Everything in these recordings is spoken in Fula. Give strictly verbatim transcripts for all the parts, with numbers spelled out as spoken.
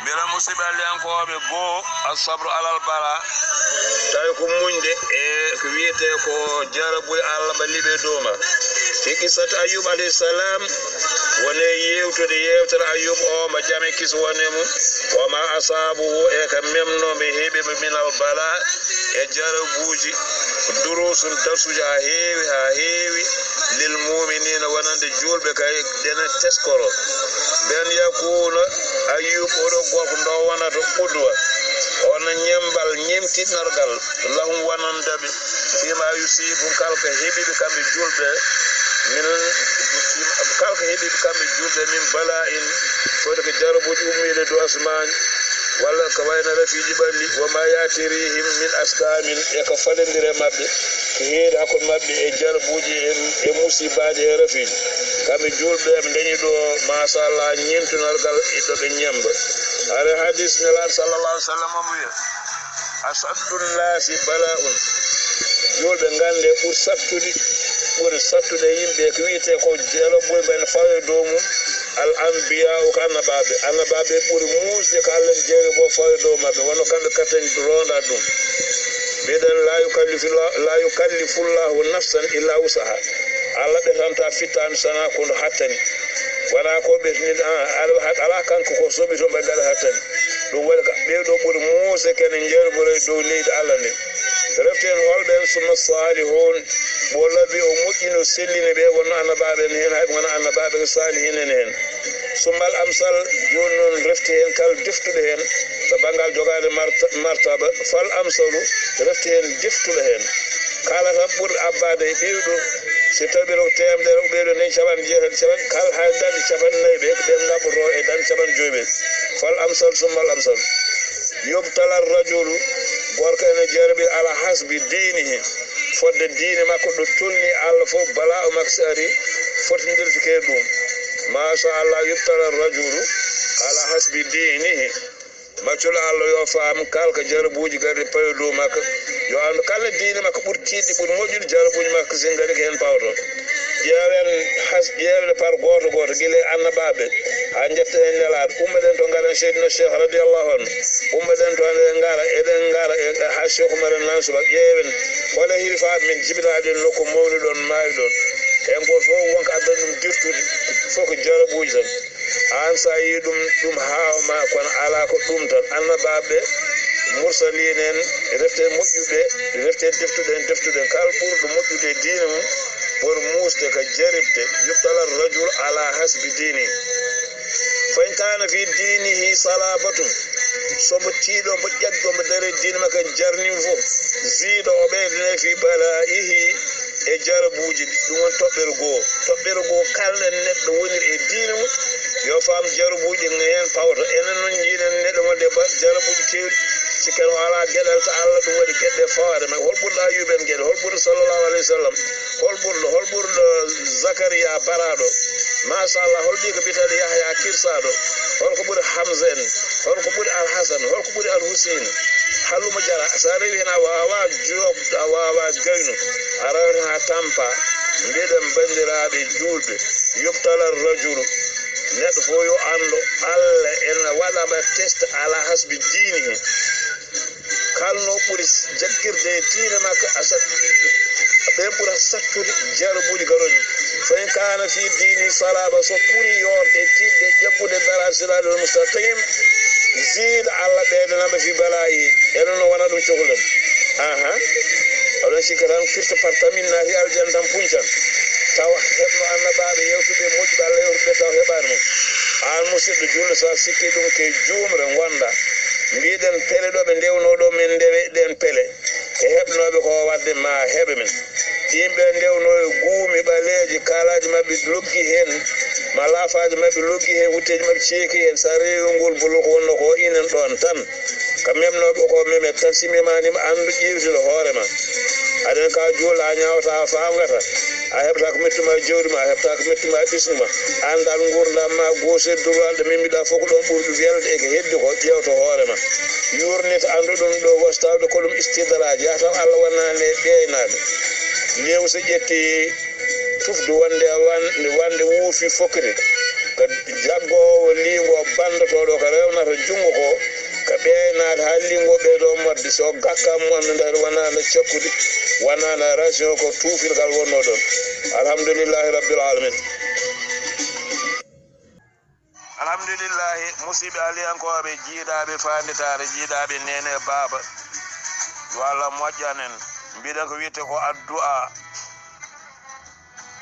Mbela musidɓe alliyankooɓe goo, asabru alal bala, tawi ko muñde e ko wiyetee ko jarabuy Allah mba liɓe dow ma. Fi qissati Ayyub alayhi salam, wone yewtude yewtere Ayyub o, mba jame kis wone mum, wa ma asabuhu, e ka memno mbe heɓi ɓe minal bala, e jarabuuji, durusun, darsuuji, haa heewi, haa heewi, lil mu'miniina, wonande juulɓe kay, ɗene teskoro. Ɓen yakuuna, Ayyub, oɗo gorko ndo wonata qudwa, on ñembal, ñemtinargal, lahum, wonande ɓe, fima yusibu, kala ko heɓi ɓe kamɓe juulɓe, min, kala ko heɓi ɓe kamɓe juulɓe, min bala'in, foti ko jarabuuji ummiiɗe dow asmaan, walla ko wayno rafiiji ɓalli, wa ma yatirihim min asqamin, e ko falindiri e maɓɓe, ko heedi hakkunde maɓɓe e jarabuuji, e, e musibaaji, e rafiiji. Kamɓe juulɓe, ɓe dañi ɗo, machallah, ñemtinargal e ɗo ɓe ñemba. Hare hadis Nelaaɗo sallallahu alaihi wasallam omo wiya, "Ashaddu nnasi bala'un." Juulɓe, ngannde, ɓuri sattude, ɓuri sattude e yimɓe, ko wiyetee ko jarabuuji mba ene fawa e dow mum, al anbiya'u, ko annabaaɓe. Annabaaɓe ɓuri muusde ko Allah en jeeri ko fawa e dow maɓɓe, wonno kamɓe kattani ronda ɗum. Mbiɗen, la yukallifu, la yukallifu llahu nafsan illa wusaha. Allah ɓetanta fittaandu sana ko ndu hattani. Wona ko ɓetni, a, ala, ala kanko ko soɓi to mbaɗi dara hattani. Ɗum waɗi ka ɓeeɗo ɓuri muusde kene njerbore dow leydi Allah ndi. Refti en holɓe en? Summa salihun, mo labi o moƴƴino sellini ɓe wonno annabaaɓe en heen, hay ɓe ngona annabaaɓe ko salihin en heen. Summal amsal, jooni noon refti heen kala deftuɗo heen to banngal jogaade marta-, martaba, fal amsalu, refti heen deftuɗo heen. Kala tan ɓuri abbaade e ɓeeɗo, si tawi ɓe ko teemedere, ko ɓeeɗo dañi capanɗe jeetati, capan-, kala hay dañde capanɗe nayi ɓe, ko ɓe ngaɓɓoto e dañde capanɗe joyi ɓe. Fal amsal, summal amsal. Yubtala rajulu, gorko ene jarbi ala hasbi diinihi, fodde diine makko ɗo tolni Allah fof, bala'u makko si ari, fotindirta ke ɗum. Machallah, yubtala rajulu ala hasbi diinihi. Maccuɗo Allah yo faam kala ko jarabuuji garɗi pawi dow makko, yo anndu kala diine makko ɓuri tiiɗde, ɓuri moƴƴude, jarabuuji makko si ngari ko heen pawto. Ƴeewen has-, ƴeewen par gooto gooto, gila e annabaaɓe haa njettoɗen Nelaaɗo. Ummoɗen to, ngaren Seydina Cheikh radiyallahu anhu. Ummoɗen to, eɗen ngara, eɗen ngara e, e haa Cheikh Oumar Nansour, ƴeewen hol e hilifaaɓe men jibinaaɗo en nokku mawni ɗon, maayi ɗon. Heen gooto fof won ko addani ɗum dirtude, fof ko jarabuuji tan. Aan so a yii ɗum, ɗum haawa ma, kono alaa ko ɗum tan. Annabaaɓe, mursaliin en, refte moƴƴuɓe, refte deftuɗen, deftuɗen. Kala ɓurɗo moƴƴude e diine mum, ɓuri muusde ka jaribde. Yubtala rajul ala hasbi diini. Fa in kaana fi diinihi salabatun. So mbo tiiɗo, mbo ƴaggo, mbo dare diine makko jarnii fof. Ziida, o ɓeydane fi balaa'ihi, e jarabuuji ɗi. Ɗum woni toɓɓere goo. Toɓɓere goo, kala ɗo neɗɗo woniri e diine mum, yo faam jarabuuji no heen pawata. Enen noon njiiɗen neɗɗo wonde ba jarabuuji keewɗi, sikken o alaa geɗal to Allah, ɗum waɗi geɗe ɗe fawaade ma. Hol ɓurɗo Ayyuuba en geɗe? Hol ɓurɗo sallallahu alayhi wa sallam? Hol ɓurɗo, hol ɓurɗo Zakariya baraaɗo? Machallah, hol ɓii ko biyetee Yahya kirsaaɗo? Hol ko ɓuri Hamza en? Hol ko ɓuri Al Hasan? Hol ko ɓuri Al Hussein? Hallumo jara, so a rewi heen a waawaa jooɗ-, a waawaa gaynu, a rewata haa tampa. Mbiɗen banndiraaɓe juulɓe, yubtala rajulu, neɗɗo fof yo anndu Allah ene waɗa ma test ala hasbi diinihi. Kala no ɓuri jaggirde e diine makko, a sat-, ɓen ɓura sattude jarabuuji garooji. Fa in kaana fi diini salaba, so ɓuri yoorde e tiiɗde e ƴaggude dara siraatal mustaqim, ziida, Allah ɓeydanama fi balaa'i, enen no wona ɗum cohluɗen. Aha. Oɗon cikka tan firti par tamin naati aljanna tan puncan. Tawa heɓno annabaaɓe yewtuɓe moƴƴuɓe Allah yewtuɓe tawa heɓaani mo. Aan musidɗo juulɗo, so a sikki ɗum ke juumre ngonɗa. Mbiɗen pele ɗo ɓe ndewno ɗo min ndewe ɗen pele. E heɓnooɓe ko waɗde ma heɓe min. Yimɓe ndewno e guumi ɓaleeji, kaalaaji maɓɓe loggi heen, ma laafaaji maɓɓe loggi heen, wutteeji maɓɓe ceeki heen. So a rewi ngol bolol ko wonno ko inen ɗoon tan. Ka memnooɓe ko memet tan, si memaanima anndu ƴeewtino hoore ma. Aɗen ka juula a ñaawata a faamgata. A heɓata ko mettuma e jawdi ma, a heɓata ko mettuma e ɓesngu ma. Anndal nguurndam ma, gauche et droite, ɗo memmiɗa fof ko ɗoon ɓurɗo welde e ko heddi ko, ƴeewto hoore ma. Yuurnit, anndu ɗum ɗo, wasta tawde ko ɗum istidraaj, yahata Allah wonnaani e ɓeynaaɓe. Lewse ƴetti tufde wonde wan-, wonde wuufi fokkiti. Ko Jaggoowo liingo banndotooɗo ko rewnata junngo ko, ka ɓeya naata haa liingo ɓeydoo moɗde. So gakka moɗde nder wanaano cakkude, wanaano ration ko tuufirgal wonnoo ɗon. Alhamdulillahi Rabbil Alamin. Alhamdulillahi, musidɓe aliyankooɓe, jiiɗaaɓe faanditaare, jiiɗaaɓe neene baaba, yo Allah moƴƴan en. Mbiɗen ko wiyetee ko addu'a.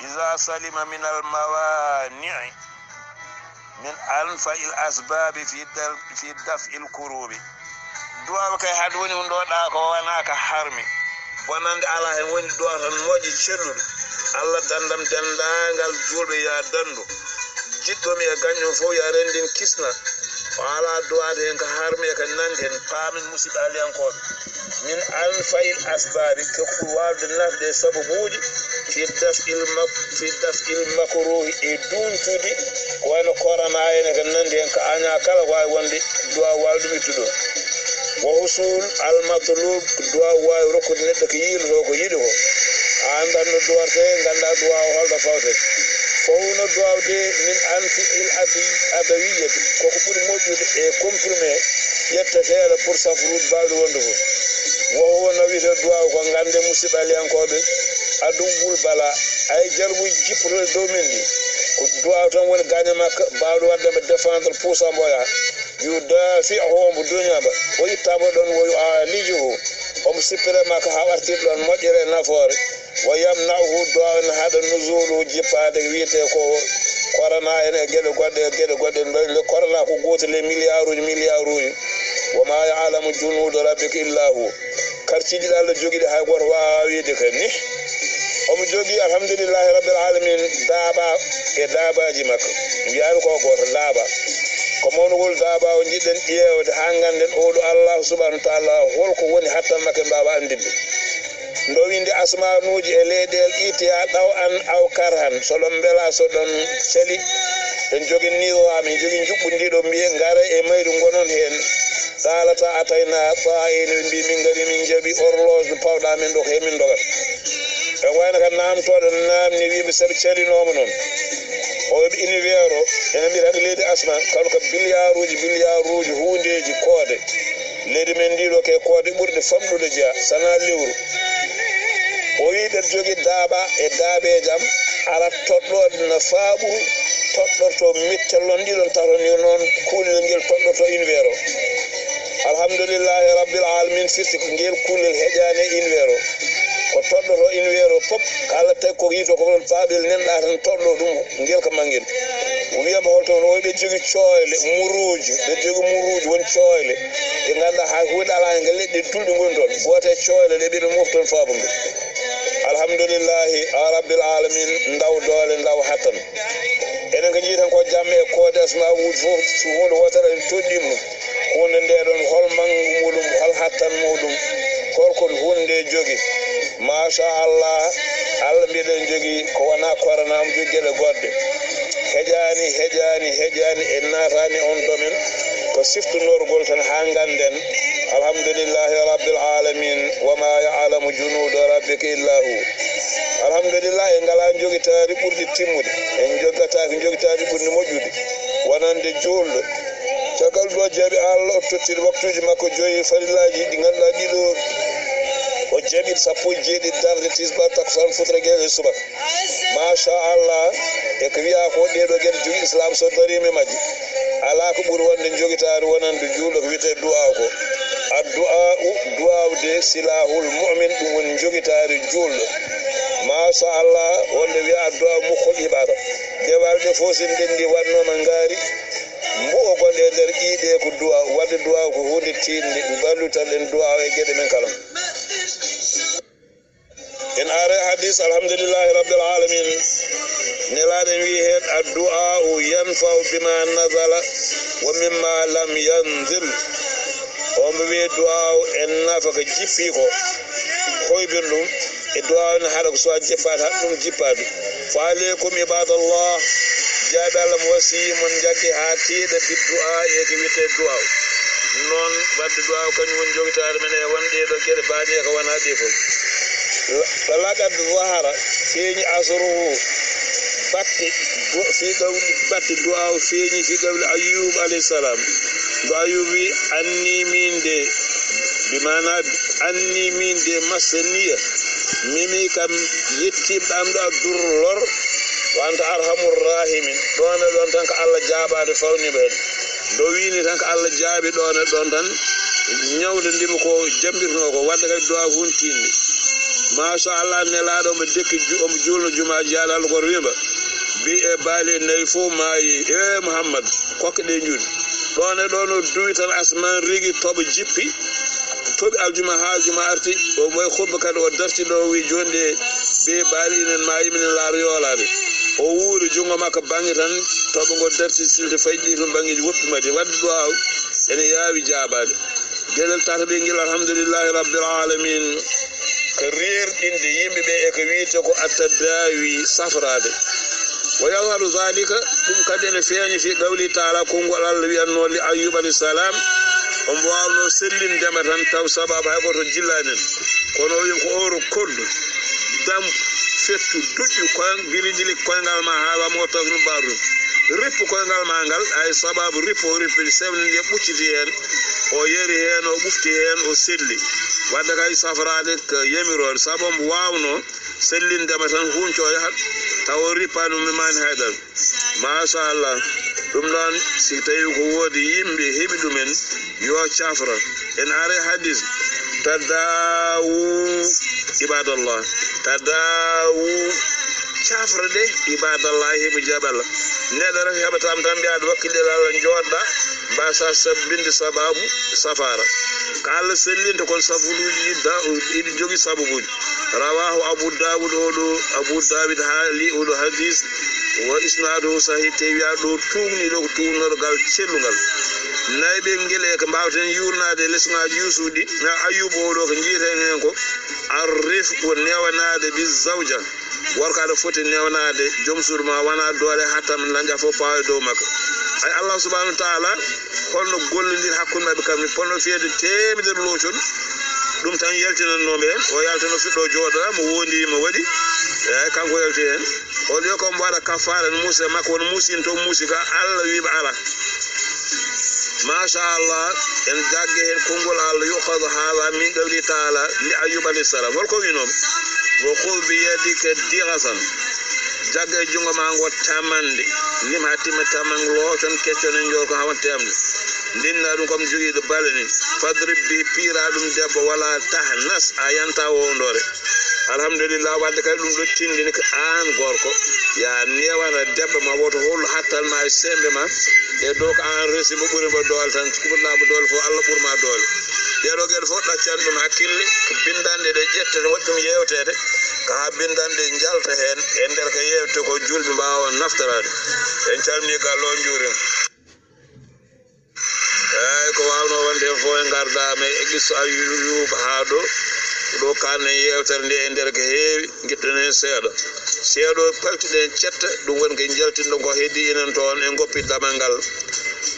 Iza salima min al mawani'i min anfa il asbabi fi dar-, fi daf il kurubi. Du'a kay had woni ɗum ɗo ɗa ko wona ka harmi. Bonande ala hen woni du'a tan moƴƴi celluɗo. Allah dandam dendagal julɓe ya dandu. Jiɗɗo mi e gañɗo fof ya rendin kisna. O ala du'a de hen ka harmi e ka nandi hen paamen musidɓe aliyankooɓe. Min anfa'il asbaabi, ko ɓuri waawde nafde e sababuuji, fi daf'il mak-, fi daf'il makruuhi, e duuncude ko wayno korona en e ko nanndi heen, ko añaa kala waawi wonde duwaaw waawi ɗum ittude ɗum. Wa husul al matlub, ko duwaaw waawi rokkude neɗɗo ko yiilotoo ko yiɗi ko. A anndan no duwartee, nganndaa duwaaw holɗo fawtee. Ko wonno duwaaw de min anfi il adi-, adawiyati, koko ɓuri moƴƴude e comprimé ƴetteteeɗo pour safruuji baawɗi wonde fof. Wo huwa no wiyetee duwaaw ko ngannde musidɓe aliyankooɓe, aduwwul bala, ay jarbuuji jippotoɗi dow men ɗi. Ko duwaaw tan woni gaaño makka, baawɗo waɗde ɓe défendre, puusa mbo yaha. Yudafi'uhu, omo duña mba, o itta mbo ɗon, wo yu'alijuhu, omo sippira makka haa artirɗo ɗon moƴƴere e nafoore. Wa yamna'uhu, du'a en haɗa nuzulu, jippaade wiyetee ko korona en e geɗe goɗɗe, e geɗe goɗɗe. Nde korona ko gootel e miliyaaruuji, miliyaaruuji. Wa ma ya'lamu junuda rabbika illa hu. Karciiji ɗi Allah jogii ɗi hay gooto waawaa wiide ko ni. Omo jogii, alhamdulillahi rabbil alamin, daaba e daabaaji makko. Mbiyaani ko gooto, daaba. Ko mawnugol daaba o njiɗɗen ƴeewde haa ngannden oo ɗo Allah subhanahu wa ta'ala holko woni hattan makko en mbaawa anndinde. Ndo windi asmaanuuji e leyɗeele itiya ɗaw an aw karhan, so ɗon mbela, so ɗon celi. En jogi niwa, min jogi njuɓɓu ndi ɗo mbiye ngare e mayri ngonon heen. Qalata atayna ta'in, ɓe mbi min ngari min jaɓi horloge no pawɗa min ɗo ko hemin dogat. Ɓe wayno ka namtoɗo namni wiɓe saɓe calinooma noon. O wiɓe univers o, ene mbiyata ko leydi asma, kala ko biliyaaruuji, biliyaaruuji, huundeeji, koode. Leydi men ndi ɗo ke koode ɓurɗe famɗude jeya, sana lewru. O wi ɓeɗa jogi daaba e daabeejam, arat toɗɗoɗe no faaɓuru, toɗɗorto mittel non ɗiɗon tato ni noon kuulel ngel toɗɗorto univers o. Alhamdulillahi rabbil alamin firti ko ngel kuulel heƴaani e univers o. Ko toɗɗorto univers o fof, kala tawi ko yito ko ɗon faaɓel nenɗa tan toɗɗo ɗum. Ngel ko mangel. O wiyama holto no ɓe jogi coyle, muruuji, ɓe jogi muruuji woni coyle. Ɗe ngannduɗaa hay huunde alaa e ngal leɗɗe dulɗe ngoni toon. Gooto e coyle ɗe ɓe mofti toon faabude. Alhamdulillahi, a rabbil alamin, ndaw doole, ndaw hattan. Enen ko njiyten ko jamme e koode asmauuji fof, so huunde wootere en toɗɗiima ɗum. Huunde nde ɗon hol manngu muɗum, hol hattan muɗum, holko huunde nde jogi? Machallah, Allah mbiɗen jogi ko wona korona, omo jogi geɗe goɗɗe. Heƴaani, heƴaani, heƴaani, en naataani on domaine. Ko siftunorgol tan haa ngannden. Alhamdulillahi rabbil alamin, wa ma ya'lamu junuda rabbika illa hu. Alhamdulillah, en ngalaa njogitaari ɓurdi timmude. En njogataake njogitaari ɓurdi moƴƴude. Wonande juulɗo. Caggal ɗo jaabi Allah, o tottiri waktuuji makko joyi farillaaji ɗi ngannduɗaa ɗiɗo. O jaɓi sappo e jeeɗiɗi darde tisbar, takkusaan, futuro, geɓe subaka. Machallah, e ko wiya ko ɗeɗo geɗe jogi Islam so darima e majje. Alaa ko ɓuri wonde jogitaari wonande juulɗo ko wiyetee du'a ko. Addu'a, du'a de silahul mu'min, ɗum woni jogitaari juulɗo. Machallah, wonde wiya addu'a mukhul ibada. Dewal ɗe fof so ndenndi waɗnooma ngaari, mbu'o gonɗe e nder ƴiiɗe ko du'a. Waɗde du'a ko huunde tiiɗnde, mballutan en du'a e geɗe men kala. En are hadis, alhamdulillahi rabbil alamin. Nelaaɗo en wi heen, addu'a yanfa'u bima nazala wa mimma lam yanzil. Omo wi du'a en nafa ko jippi ko. Hoybin ɗum. E du'a ne haɗa ko suwa jippaade, haɗa ɗum jippaade. Fa aleykum ibadallah, jaaɓe Allah mo wasiyi mon jagge haa tiiɗa bi du'a e ko wiyetee du'a. Noon waɗde du'a kañum woni jogitaare men e wonde e ɗo geɗe baani e ko wona ɗe fof. Laqad zahara, feeñi asruhu, Batte, go-, fii qawli, batte du'aawu feeñi fii qawli Ayyuub alayhi salaam. Ndu Ayyuub wi, "Anni min de, bi maana anni min de massaniya, mimi kam yettiiɓe ɗam ɗo a durlor, wa anta arhamur rahimin." Ɗon e ɗon tan ko Allah jaabaade fawniiɓe heen. Ndo wiini tan ko Allah jaabi ɗon e ɗon tan, ñawde ndimo ko jambirnoo ko, wadde kadi du'aawu huntinde. Machallah, nelaaɗo omo dekki ju-, omo juulno jumaaji, yaade Allah goto wimba. Bi e baali en nayi fof maayi, "E Muhammad, kokke ɗe njuuɗi." Ɗon e ɗon o duwi tan asman rigi toɓo jippi, toɓi aljuma haa aljuma arti, o moy khutba kadi o darti ɗo o wi, "Jooni de be baali inen maayi minen laaro yoolaade." O wuuri junngo makko bannge tan, toɓo ngo darti silti fayɗi ɗum banngeeji woppi mati. Wadde du'aawu ene yaawi jaabaade. Geɗel tataɓel ngel, alhamdulillahi rabbil alamin, ko reerɗinde yimɓe ɓe e ko wiyetee ko attadaawi, safraade. Wa yadharu dhalika, ɗum kadi ene feeña fii qawli taala, konngol Allah wiyatnoo li Ayyuba alayhi salam, omo waawnoo sellindema tan taw sabaabu hay gooto jillaani en. Kono o wi ko ooro kollu, dampu, fettu, duƴƴu koy-, giri jili koyngal ma haa wa mo tasnu barun. Rippu koyngal ma ngal, ay sabaabu rippu o rippi, sewni ndiye ɓucciti heen, o yari heen, o ɓufti heen, o selli. Wadde kay safraade ko yamiroore, sabu omo waawnoo sellindema tan huuncoo yahat, tawa o rippaani, o memaani hay dara. Machallah. Ɗum noon, si tawii ko woodi yimɓe heɓi ɗumen, yo cafra. En aray hadis, "Tadaawu ibadallah." Tadaawu, cafre de, ibadallah, heɓu jaɓala. Neɗɗo rek heɓatam tan mbiyaɗo wakkilde Allah, jooɗɗa, mbasa sabbinde sababu safara. Ko Allah sellinta kon safuruuji ɗi da-, iɗi jogi sababuuji. Rawahu Abu Dawud, oɗo Abu Dawud haali oɗo hadis, wa isnaduhu sahih, te wiya ɗo tuugni ɗo ko tuugnorgal cellungal. Nayi ɓe ngel e ko mbawten yurnaade e lesuŋaaji Yuusuf ɗi, na Ayyuba oɗo ko jiiten heen ko arrifqu, newanaade, bi zawja. Gorko aɗa foti newnaade joom suudu ma, wona doole hatta min lañƴa fof paawa e dow makko. Ay Allah subhanahu wa ta'ala, holno gollondir hakkunde maɓɓe kamɓe, ponno fiyede teemedere loocol, ɗum tan yaltinannoo ɓe heen. O yaltano fuɗɗo jooɗa, mo wondi, mo waɗi, eeyi, kanko yalti heen. O wiya ko mbo waɗa kafaara, no muusi e makko, won muusinto, muusi ka Allah wiiɓe alaa. Machallah, en jagge heen konngol Allah, yuqadu haala min qawli taala li Ayyuba alayhi salam. Holko wiinoo mo? Wa khudh bi yadika dighatan. Jagga e junngo ma ngo tamande, lim haa timma tamman, looton, keccon e njool ko hawan temde. Ndinna ɗum comme jogiiɗo bale ni. Fadrib bihi, piira ɗum debbo, wala tahnas, a yanta wowndore. Alhamdulillah, wadde kadi ɗum ɗo tindini ko aan gorko, ya newana debbo ma woto hol hattal ma e sembe ma, e dow ko aan resi mo ɓuri mo doole tan, ko ɓurɗa mo doole fof, Allah ɓurma doole. Ɗeɗo geɗe fof ɗaccan ɗum hakkille, ko bindanɗe ɗe ƴettete, waɗi ɗum yewtede, ko haa bindanɗe njalta heen, e nder ko yewte ko julɓe mbawa naftorade. En calmini gallo, on njuurima. Eeyi, ko waawnoo wonde heen fof, en ngardaama e qissa Ayyuuba haa ɗo. Ko ɗo kaalɗen yeewtere nde e nder ko heewi, ngiɗɗen heen seeɗa. Seeɗa o paltiɗen cetta, ɗum woni ko njaltinɗo ko heddii enen toon, en ngoppi damal ngal.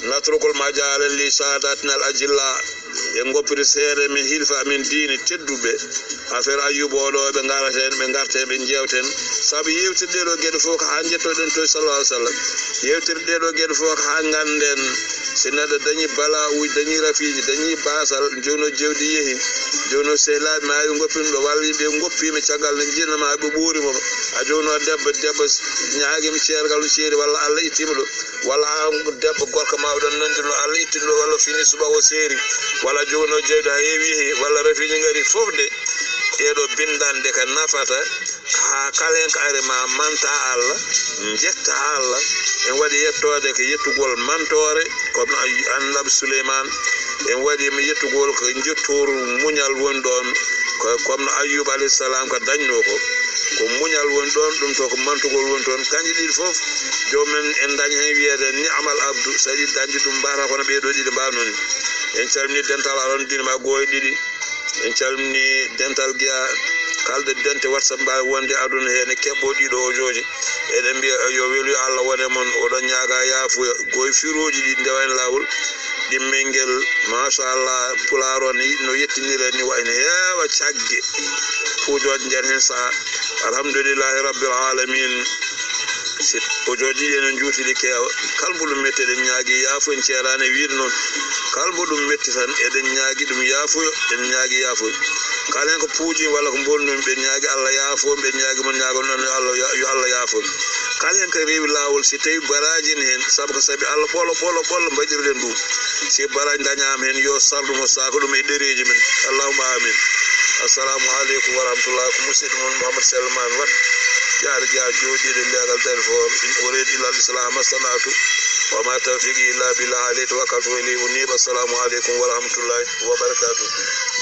Natrukul majaala li saadatina al ajilla, en ngoppiri seeɗa min hilfa amin diine tedduɓe. Affaire Ayyuuba o ɗo, ɓe ngarata heen, ɓe ngarta heen, ɓe njeewta heen. Sabu yeewtirde ɗee ɗoo geɗe fof ko haa njettoɗen to sallallahu alaihi wasallam. Yeewtirde ɗee ɗoo geɗe fof ko haa ngannden, si neɗɗo dañi bala'uuji, dañi rafiiji, dañi baasal, jooni o jawdi yehi, jooni o sehilaaɓe maayi ɓe ngoppino ɗo, walla yimɓe ngoppiima caggal nde njiɗnoo ma ɓe ɓoori mo. A jooni o debbo, debbo ñaagiima ceergal no ceeri, walla Allah ittiima ɗo, walla aan debbo gorko ma o ɗon nanndi no Allah ittino ɗo, walla fini subaka o seeri, walla jooni o jawdi haa heewi yehi, walla rafiiji ngari fof de. Ɗee ɗoo binndanɗe ka nafata, haa kala heen ko ari ma manta Allah, njetta Allah. En waɗi yettoode ko yettugol mantoore, kono Annabi Suleymaan, en waɗi mo yettugol ko njettooru muñal woni ɗoon, ko, kono Ayyuuba alayhi salaam ko dañnoo ko, ko muñal woni ɗoon, ɗum to ko mantugol woni toon. Kanji ɗiɗi fof, joom men en dañi heen wiyeede ni'mal abdu, so aɗa yiɗi dañde ɗum, mbaata kono ɓee ɗoo ɗiɗi mbaanoo ni. En calmini dental aron diine ma gooye ɗiɗi. En calmini dental Giya, kalɗe dente WhatsApp mbaawi wonde aduna heen, e keɓɓo ɗiɗo audio ji. Eɗen mbiya yo welu Allah wone mon, oɗon ñaaga yaafuya. Goy firooji ɗi ndewa en laawol, ɗimmel ngel, machallah, pulaar o ne yiɗno yettinire ni, wa ene heewa cagge. Puujooje njan heen saha. Alhamdulillahi rabbil alamin. Si audio ji enen juutiri keewa, kala mbo ɗum metti eɗen ñaagi yaafo, en ceeraani e wiide noon. Kala mbo ɗum metti tan eɗen ñaagi ɗum yaafoyo, en ñaagi yaafoyo. Kala heen ko puuji walla ko mbonnumi, ɓe ñaagi Allah yaafo, ɓe ñaagi mo ñaagol noon yo Allah ya-, yo Allah yaafo. Kala heen ko rewi laawol, si tawi baraaji ne heen, sabu ko sabi Allah ɓolo, ɓolo, ɓolo mbaɗirɗen ɗum. Si baraaji dañaama heen, yo sardu mo saako ɗum e ɗereeji men. Allahumma amin. Assalamu aleykum wa rahmatullah. Ko musidɗo mon Mouhammad Selman Wat. Jaara Jeyaa jooɗiiɗo e leegal Dalifort. In uriidu illa al-islaaha mastata'tu. Wa ma tawfiqi illa billah. Alayhi tawakkaltu wa ilayhi unib. Assalamu aleykum wa rahmatullahi wa barakatuh.